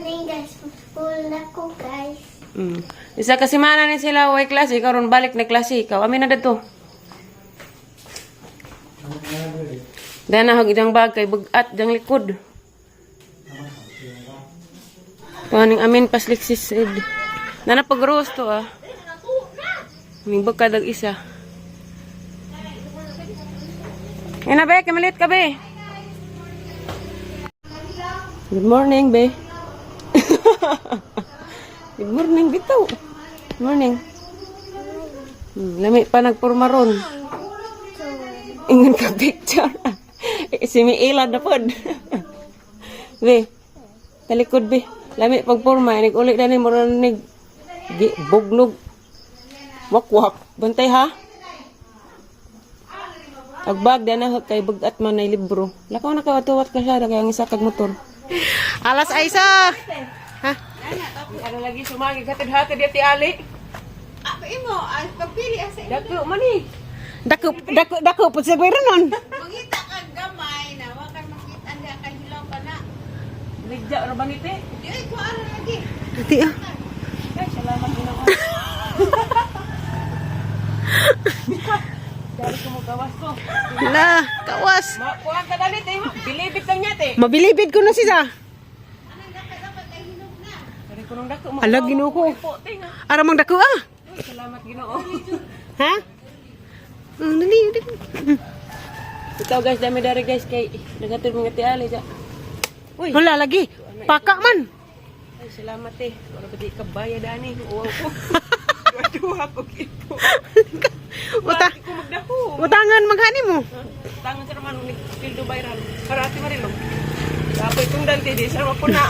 Morning, guys. School na ko, guys. Isa ka semana ni sila way klase karon balik na klase ikaw. Amin na dadto. Dana hog idang bag kay bugat dang likod. Paning amin pasliksis ed. Nana pagros to ah. Ming bag isa. Yan na be, kamalit ka be. Good morning be. Good morning bitaw. Good morning. Lami pa nagporma ron. Ingon ka picture. Si Miila na pod. Be. Talikod be. Lami pagporma inig uli dani mo nig bugnog. Wakwak. Bantay ha. Agbag dana kay bugat man nay libro. Lakaw na ka tuwat ka siya kay ang isa kag motor. Alas Aisa. Ha? Ano lagi sumagi hatid-hatid di Ali. Apa imo, ang pagpili asa imo. Dako man ni. Dako dako dako pud sa gwera nun. Mangita kag gamay na wa kay makita diha kay hilaw pa na. Ligja ra ba ni te? Di ay ko ara lagi. Ati ah. Ay, salamat Ginoo. Dari ko mo gawas ko. La, kawas. Makuha ka dali te. Bilibid lang niya te. Mabilibid ko na siya. Dari ko nung dako mo. Ala, Ginoo ko. Po te nga. Ara mang dako ah. Uy, salamat Ginoo. Ha? Dali, dali. Ikaw guys, dami dari guys kay nagatid mga ti Ali ja. Uy, Wala lagi. Paka man. ay, salamat te. Wala pa di ka bayad ani. Uwaw ko. Duha ko ipo. Uta Di ko magdaho. utangan maghani mo. Tangan sa naman ni Pildo Bayran. Para ati Marilo. Dapat itong dante di sa mapuna.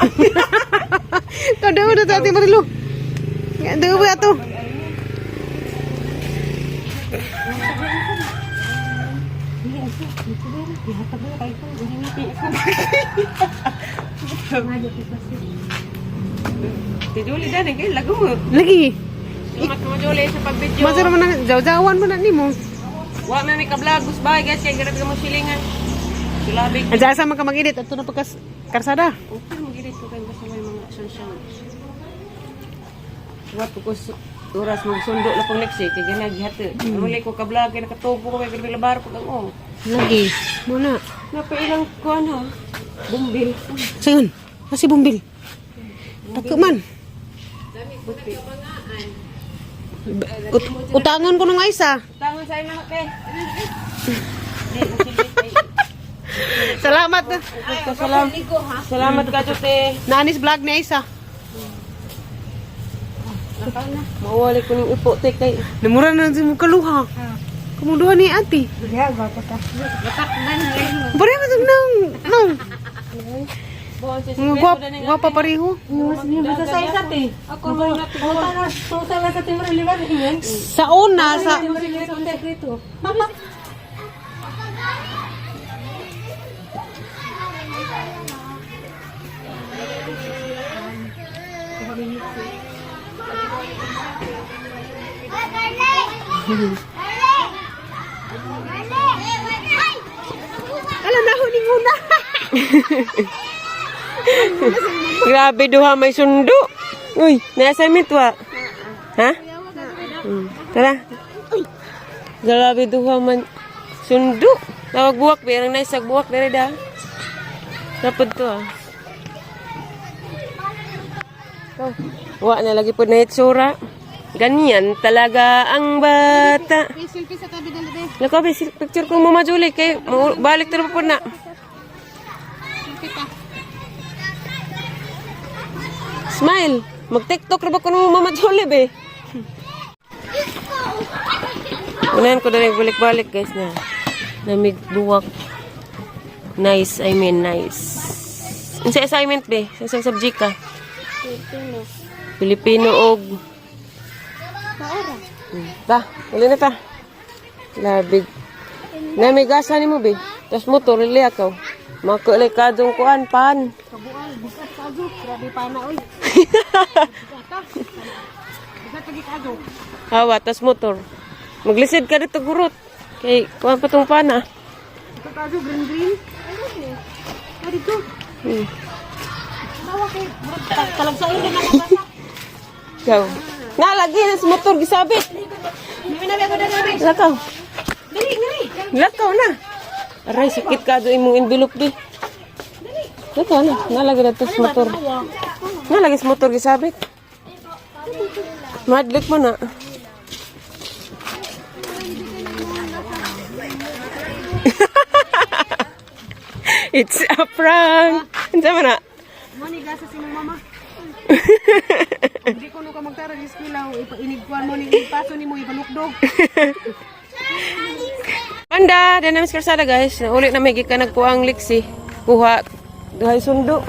Kau daw na ati Marilo. Nga daw ba ato? Ti Julie dani kay lago mo. Lagi. Salamat mo Julie sa pag-video. Masara man na jaw-jawan mo na nimo. Wa man mi ka-vlog bye guys kay grabe ka mo silingan. Sulabi. Ansa sa man ka mag-edit ato na pagkas karsada. Okay mag-edit ko kay basta may mga sunshine. Wa po ko oras magsundo na pong next eh kay ganag gihati. Muli ko ka-vlog kay nakatubo ko kay grabe labar pag ang oh. Lagi. Muna. Napailang ko ano bumbil. Sayon. Kasi bumbil. Dako man. Utangan ko nung Aisa. Tangan sa imo te. Di, magsilbi kay. Salamat. Salam. Salamat ka te. Nanis vlog ni Aisa. Mawali ko ning ipo te kay Namura na si mukaluha. Kumuduha ni ate. Pareho ba nang nang mga guwap, guwapa pareho. Sa una sa Garlic! Garlic! Ay! Alam na ni muna. Grabe duha may sundo. Uy, nasa mitwa. Ha? Tara. Grabe duha man sundo. Tawag buwak pero nice ag buwak dere da. Napod to ah. Oh, wa na lagi pod na itsura. Ganyan talaga ang bata. May selfie sa tabi dali be. Lako, be, picture ko Mama Julie kay balik tara po na. Selfie pa. Smile. Mag-TikTok ra ba ko ng Mama Julie be? Unahan ko na balik-balik guys na. Namig buwak. Nice, I mean nice. Unsa assignment be? Sa isang subject ka? Filipino. Pilipino og Maara. Ta, uli na ta. Labig. Namigasa nimo be. Tas motor ili akaw. Makulay kadong kuan pan. Kabual, bukat sa azo. Grabe pa na oy. Bukat lagi ka azo. Hawa, tas motor. Maglisid ka dito gurot. Kay kuan pa tong pana. Bukat azo green green. Ah, dito. Tanawa kay talagsaon din ang mabasa. Go. Nalagi na sa motor gisabit. Lakaw. Dali, dali. Lakaw na. Aray, sakit ka do imong envelope di. Lakaw na. Nalagi na to sa motor. Nalagi sa motor gisabit. Madlik mo na. It's a prank. Ano man na? Mo ni gasa si mong mama. Hindi ko no ka magtara sa eskwela, ipainigkuan mo ni ipaso ni mo ibalukdog. Panda, dyan namin sa kalsada guys. Nauli na may gikan nagkuang liksi. Kuha, duhay sundo.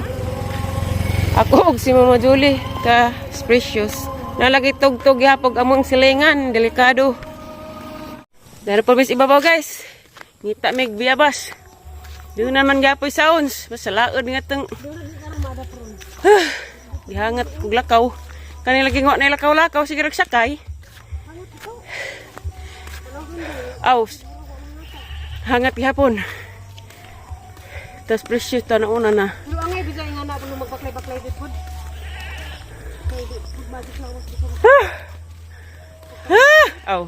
Ako og si Mama Julie ka precious. Nalagi tugtog gihapog among silingan, delikado. Dara po mis ibabaw guys. Ngita mig biyabas. Doon naman gapoy sounds. Basta laod nga tong. Gihangat kog lakaw. Kani lagi ngo na lakaw-lakaw sige rag sakay. Aw. Hangat gihapon. Tas precious ta na una na. Pero angay bisay nga na kuno magbaklay-baklay dit pod. Ah! Aw.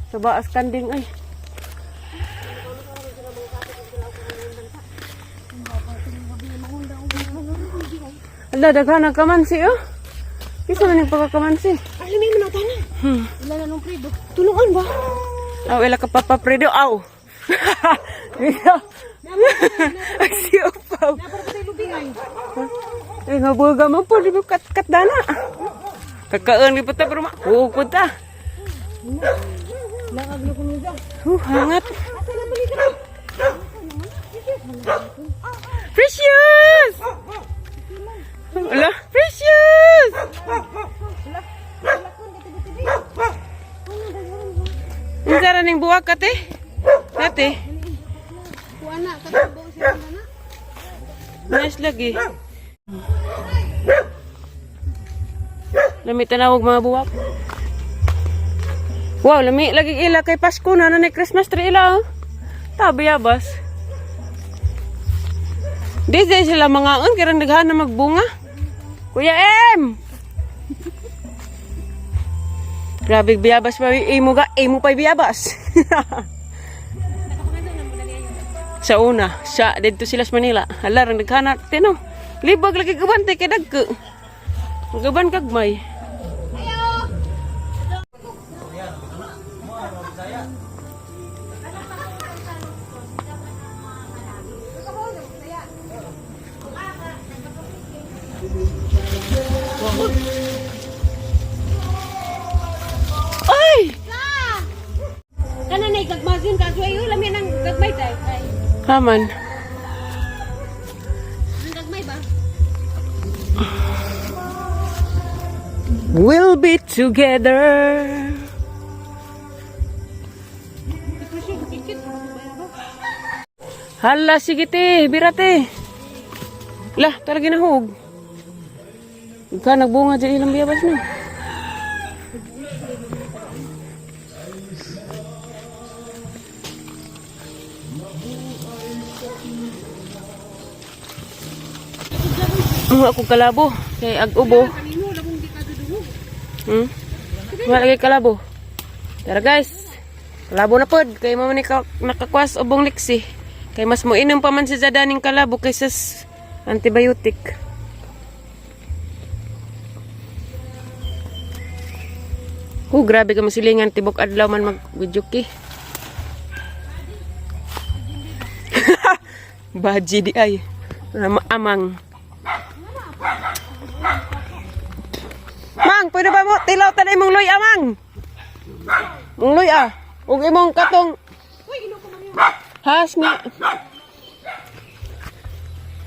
Sa baas kanding ay. Ala, daghan ang kamansi oh. Kisa man yung pagkakamansi. Ay, lami man ang tanan. Ila na nung prido. Tulungan ba? Aw, ila ka papa Fredo. Aw. Ay, si Upaw. Para pa tayo lubing ay. Ay, nga buga man po. Di ba kat-kat dana? Kakaan di pa ta pero ma. Ta. Lakag na kuno dyan. Hangat. Precious! Ala, precious! Unsa ra ning buwak ate? Ate, Kuan na katong siya na. nice lagi. Lami tanawag mga buwak. Wow, lami lagi ila kay Pasko na na Christmas tree ila. Oh. Tabi abas. Di di sila mga on kaya naghahan na magbunga. Kuya M. Grabe biyabas pa imo ga imo pa biyabas. Sa una, sa didto sila sa Manila. Hala rang naghanan tino. Libag lagi gaban tay kay dagko. Gaban kagmay. Ay! Kana nay gagmazin ka ayo lami nang gagmay tay. Ay, Haman. ang gagmay ba? We'll be together. Hala, sige te, birate. Lah, talaga nahug. Ika, nagbunga dyan ilang biyabas na. Mga ako kalabo, kay ag-ubo. Wala lagi kalabo. Tara guys. Kalabo na pod kay mamo ni nakakwas ubong liksi. Kay mas moinom pa man si Zada ning kalabo kaysa antibiotic. Oh, grabe ka masilingan tibok adlaw man mag-juki. Baji di ay. Amang. Mang, pwede ba mo tilaw tanay mong loy amang? Mong loy ah. Ug imong katong Has nga.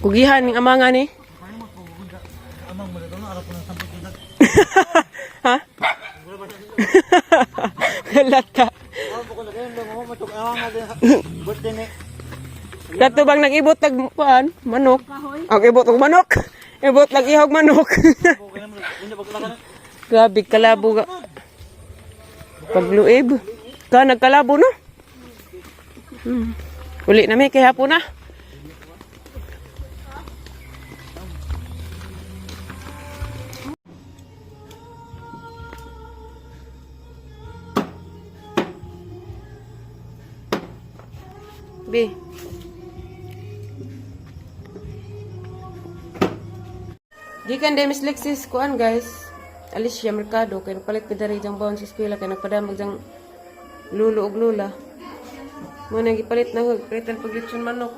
Kugihan ning amanga ni. Ha? Lata. Kato bang nag-ibot tag kuan manok? Ang ibot og manok. Ibot lag ihog manok. Grabe kalabo ga. Pagluib. Ka nagkalabo no? Uli na mi kay hapon na. Be. Gikan de Miss Lexis kuan, guys. Alicia Mercado kay nagpalit mi diri jang baon sa eskwela kay nagpadamag jang lulo og lula. Mo nang gipalit na hug palitan pag lechon manok.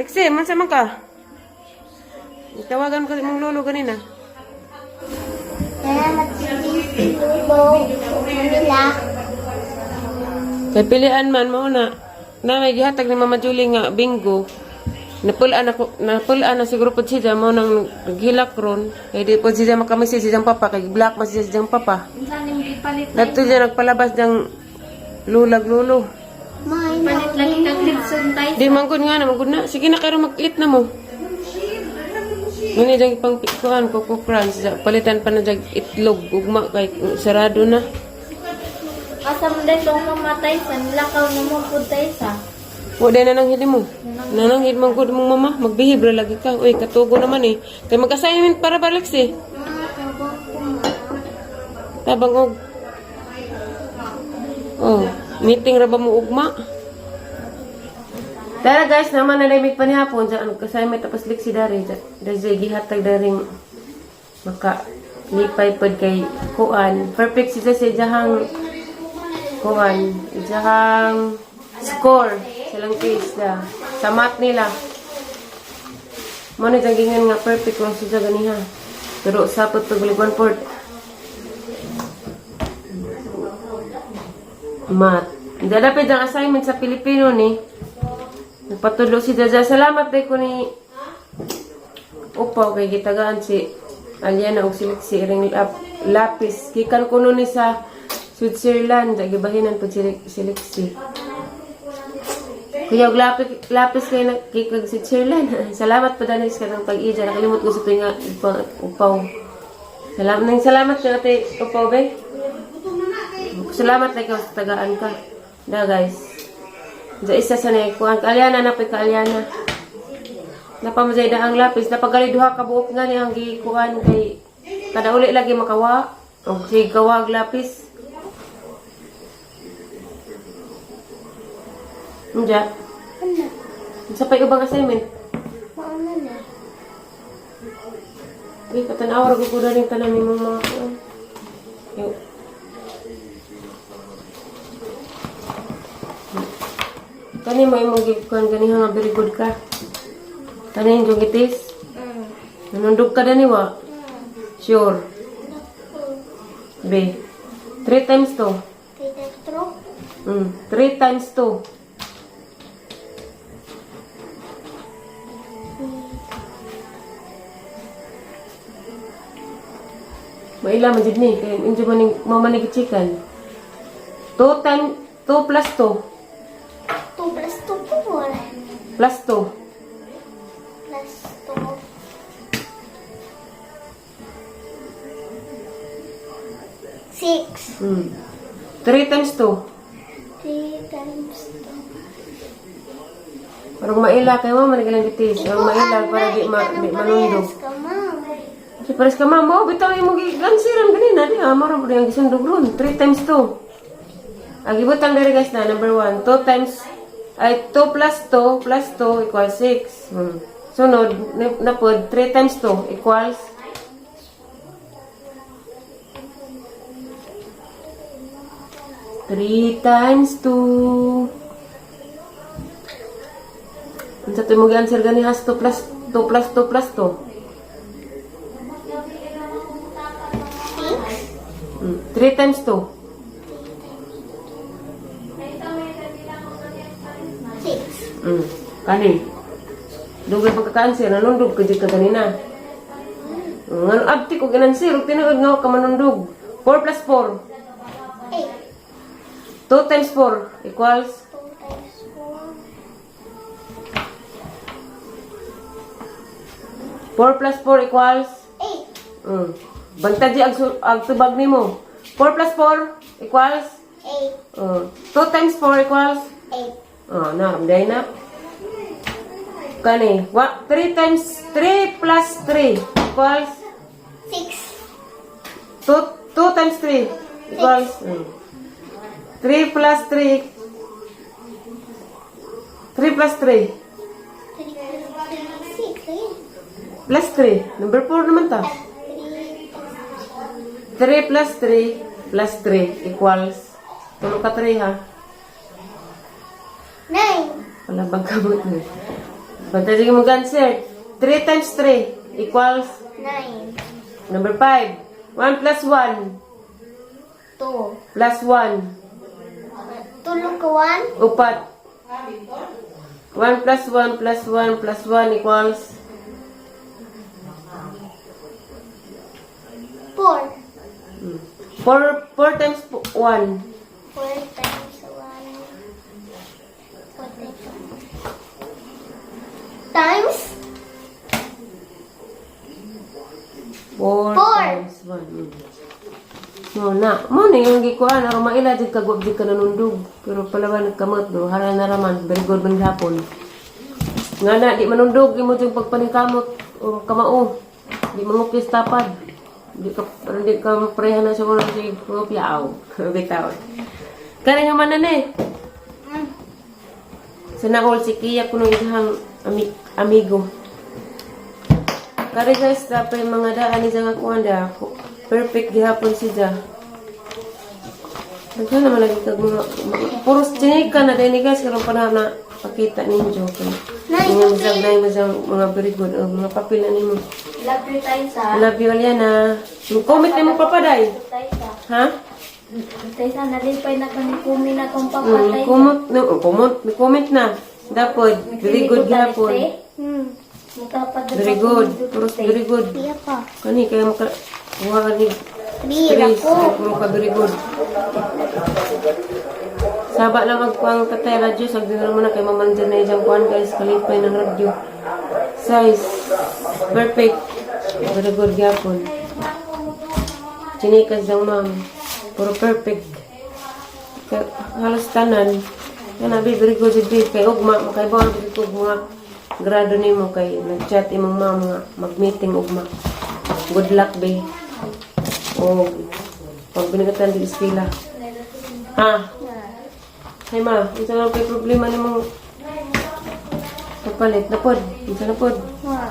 Lexi, man sa man ka? Tawagan ko sa imong lolo ganina. Salamat si Lolo. Manila. Kay pilian man mao na na may gihatag ni Mama Julie nga bingo. Napulaan ako, napulaan na siguro pud siya mao nang naghilak ron. Kay di pud siya makamessage siyang papa kay black man siya siyang papa. Dadto siya nagpalabas diyang lulag lulo. May palit lagi kang litson. Di manggod nga na, manggod na. Sige na karon mag-eat na mo. Muna diyang ipang kuan Coco Crunch. Palitan pa na diyang itlog ugma kay sarado na. Asa mo dahil kung mamatay sa nilakaw na mo po tayo sa. Wa day nananghid mo. Nananghid man gud mong mama, magbihib ra lagi ka. Uy, katugo naman eh. Kay mag-assignment para balik si. Tabang og. Oh, meeting ra ba mo ugma? Tara guys, naman na lamig pa ni hapon sa assignment tapos liksi dari. Dari gihatag daring maka lipay pod kay kuan. Perfect siya sa iyahang kuan, iyahang score silang quiz da. Sa math nila. Mo na diyang gingan nga perfect kung siya ganiha. Pero sapot pag one fourth. Math. Dadapit ang assignment sa Pilipino ni. Nagpatulo si Jaja. Salamat day ko ni Upaw kay gitagaan si Aliana og si Lexi ring lapis. Gikan kuno ni sa Switzerland. Gibahinan po si Lexi. Kuya, og lapis, lapis kay nagkikag Switzerland. Salamat po danis ka ng pag-ija. Nakalimot ko sa tuwing nga upaw. Salamat, nang salamat ka ate upaw be. Salamat na ikaw sa tagaan ka. Da guys. Diyan isa sa na kuan Aliana na pa ka Aliana. Napamajay na ang lapis. Napagali duha ka buok nga ni ang gikuan kay kada uli lagi makawa. Og sige kawa ang lapis. Unja. Ano? Sa pa ubang assignment? Mauna na. Uy, patanaw ra ko rin tanan nimong mga kuan. Yo. Kani mo imong gikuan ganiha nga very good ka. Kani yung gitis? Nanundog ka dani wa? Sure. B. 3 times 2. Peter Tro. 3 times 2. Maila man jud ni kay injo man ning mama ni chicken. 2 times 2 plus 2 2 plus 2 4. Plus 2. Plus 2. 6. 3 times 2. 3 times 2. Parang maila kay mama ni galang gitis. Parang maila para di ma di manundog. Parehas ka, ma'am. Si pares ka ma'am, oh, bitaw imong gigansiran ganina di ah, maro ang gisundog ron. 3 times 2. Ang gibutang diri guys na number 1, 2 times ay 2 plus 2 plus 2 equals 6. Sunod na pod 3 times 2 equals 3 times 2. Unsa to imong gi-answer gani has 2 plus 2 plus 2 plus 2? 6. 3 times 2. 6. Kani. Dugay pagka-cancer, nanundog ka jud ka ganina. Ngano abti ko ginansir, ug tinuod nga ka manundog. 4 plus 4. 8. 2 times 4 equals 2 times 4. 4 plus 4 equals 8. Bantad di ang tubag nimo. 4 plus 4 equals 8. 2 times 4 equals 8. Oh, na, day na. Kani, 3 times 3 plus 3 equals 6. 2 times 3 equals 3 plus 3. 3 plus 3. 3 plus 3, 6. Ayun. Plus 3. Number 4 naman ta. 3 3 plus 3 plus 3 equals. Tulo ka 3 ha. 9. Wala bang kamot na? Bantay sige mo answer. 3 times 3 equals 9. number 5. 1 plus 1 2. plus 1. Tulog ka 1. Upat. 1 plus 1 plus 1 plus 1 equals 4. 4, 4 times 1. 4 times 1. 4 times 1. Times 4 Four. times 1. No na. Mo na yung gikuan aron maila jud ka jud ka nanundog. Pero palawan nagkamot do hala na raman very good man hapon. Nga na di manundog imo jud pagpaningkamot o kamao. Di mangupis tapad. Di ka parang di ka pareha na sa ulo si ngupyaw. Bitaw. Kani nga man na eh. Sa naol si Kia kuno ihang amigo. Kari guys, dapat yung mga daan ni nga kuan da. Perfect gihapon siya. Daghan naman lagi kag mga puros chinika na din ni guys karon pa na pakita ninyo kay. Nay, Mga masag na yung mga very good o mga papel na nimo. Love you, Taysa. I love you, Aliana. Comment nimo papaday. Taysa. Ha? Taysa, nalipay na kami kumi na kong papa, Taysa. Comment no, oh, comment, comment na. Dapat very good gihapon. Very good. Puros very good. Iya pa. Kani kaya maka kuha ka ni 3 Chris, ako. puro ka very good. Saba lang magkuang tatay radyo, sa dinaro mo na kay mama nandyan na isang kuan guys, kalipay ng radyo. Size, perfect. Very good gyapon. Chinikas daw ma'am. Puro perfect. Halos tanan. Yan abi, very good jud babe. Kay ugma, makaibaw ang ko mga grado nimo kay nag-chat imong ma'am nga mag-meeting ugma. Good luck, babe. O pag binigatan di eskwela. Ha? Hay ma, unsa lang kay problema nimong papalit na pod? Unsa na pod? Wa.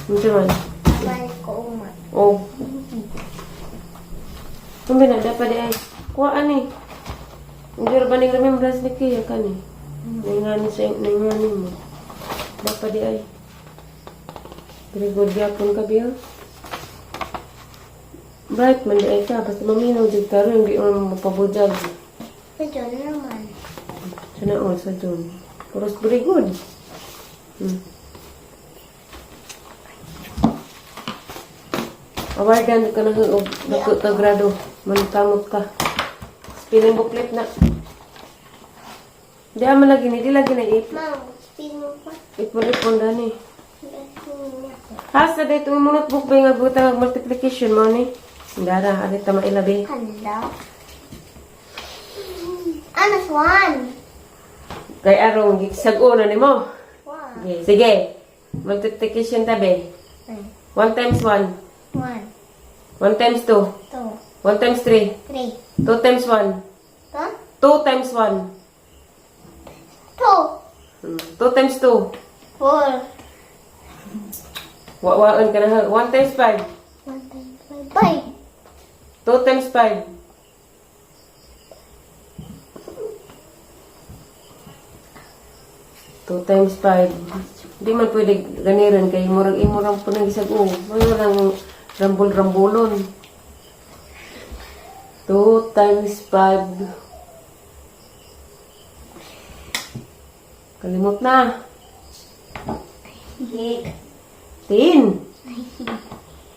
Unsa man? Balik ko uma. O. Kung na dapat di ay kuha ani. Hindi ra ba ning remembrance ni Kia kani? Ningani sa ningani mo. Dapat di ay. Very good gyapon ka biya. Bright man di ay ka basta maminaw jud ka ron di mo mapabudjag. Sa John naman. Sana all sa June. Puros very good. Awardan ka na og dako ka grado. Mankamot ka. Spelling booklet na. Di ama lagi ni, di lagi na ip. Ma'am, spin mo pa. Ipon-ipon dani. Spin niya. Hasa dito mo notebook ba nga butang ang multiplication mo ni? Dara, ari ta mailabi. Hala. Ano, 1? Kay arong gigsag-o na nimo. 1. Okay, sige. Multiplication tabi. 1 times 1. 1, 1 times 2. 2, 1 times 3. 3. 2 times 1. Huh? 2 times 1. 2, 2 times 2. 4. Wa-waan ka na ha. 1 times 5. 1 times 5. 5. 2 times 5. 2 times 5. Di man pwede ganiran kay murag imurang punang isag o. Murag rambol-rambulon. 2 times 5. Kalimot na. 10.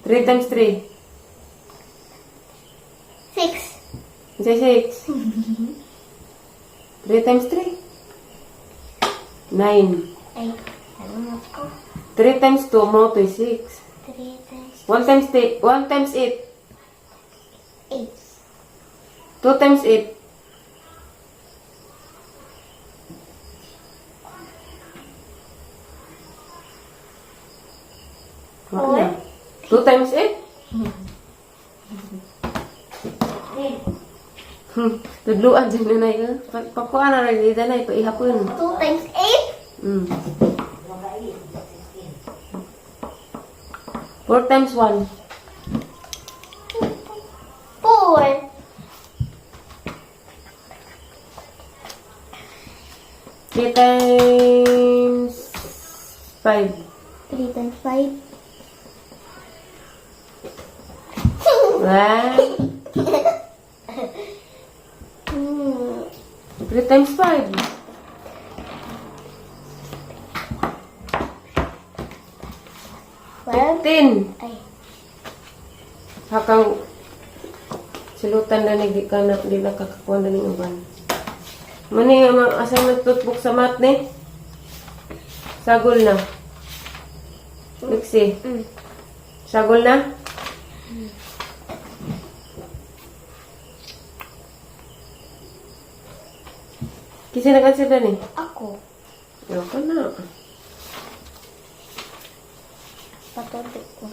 3 times 3. 6. Say 6. 3 times 3. 9. Ay, ano ko? 3 times 2 mo to 6. 3 times 1 times 8, 1 times 8. 8. 2 times 8. 4. 2 times 8? Tudluan dyan na eh. Pakuha na rin dito na paihapon. 2 times 8. 4 times 1. 4. 3 times 5. 3 times 5. 1. 3 times 5. 12. 10. Ay. Hakang silutan na ni di ka na di na kakakuha na ning uban. Mani nga mga assignment notebook sa math ni. Sagol na. Lexi. Sagol na? Kasi nag-answer na ni? Ako. Ayoko na. Patuloy ko.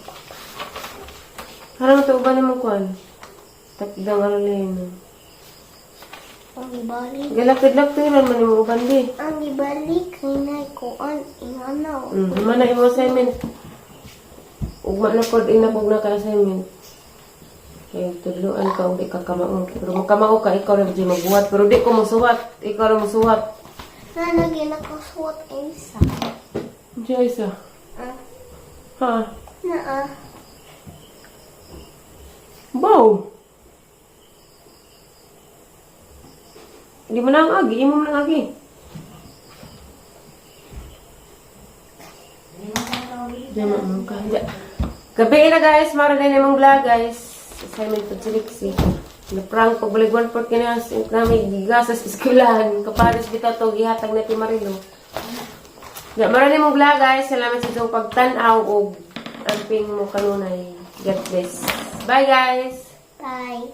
Harang ito uban mo kuan. Takdang aralin. Ang ibalik. Galakid-laktiran man nimo uban di. Ang ibalik. Hinay ko an. Inganaw. Mana imo assignment. Ugma na pod ina kog na ka assignment. Kay tudloan ka og di ka kamao. Pero makamao ka ikaw ra jud magbuhat pero di ko mosuwat. Ikaw ra mosuwat. Nalagyan ako suot isa. Diya isa. Ah. Ha. Naa. Bow. Di mo na ang agi, imo mo na ang agi. Diya mo ka. Diya. Gabi na guys, mara na imong vlog guys. Assignment po si Lexi. Na-prank pag balig 1 port kinas namin gigas sa eskwelahan. Kapares bitaw to gihatag na ti Marilo. Diya, mara na imong vlog guys. Salamat sa itong pagtan-aw og amping mo kanunay. God bless. Bye guys! Bye.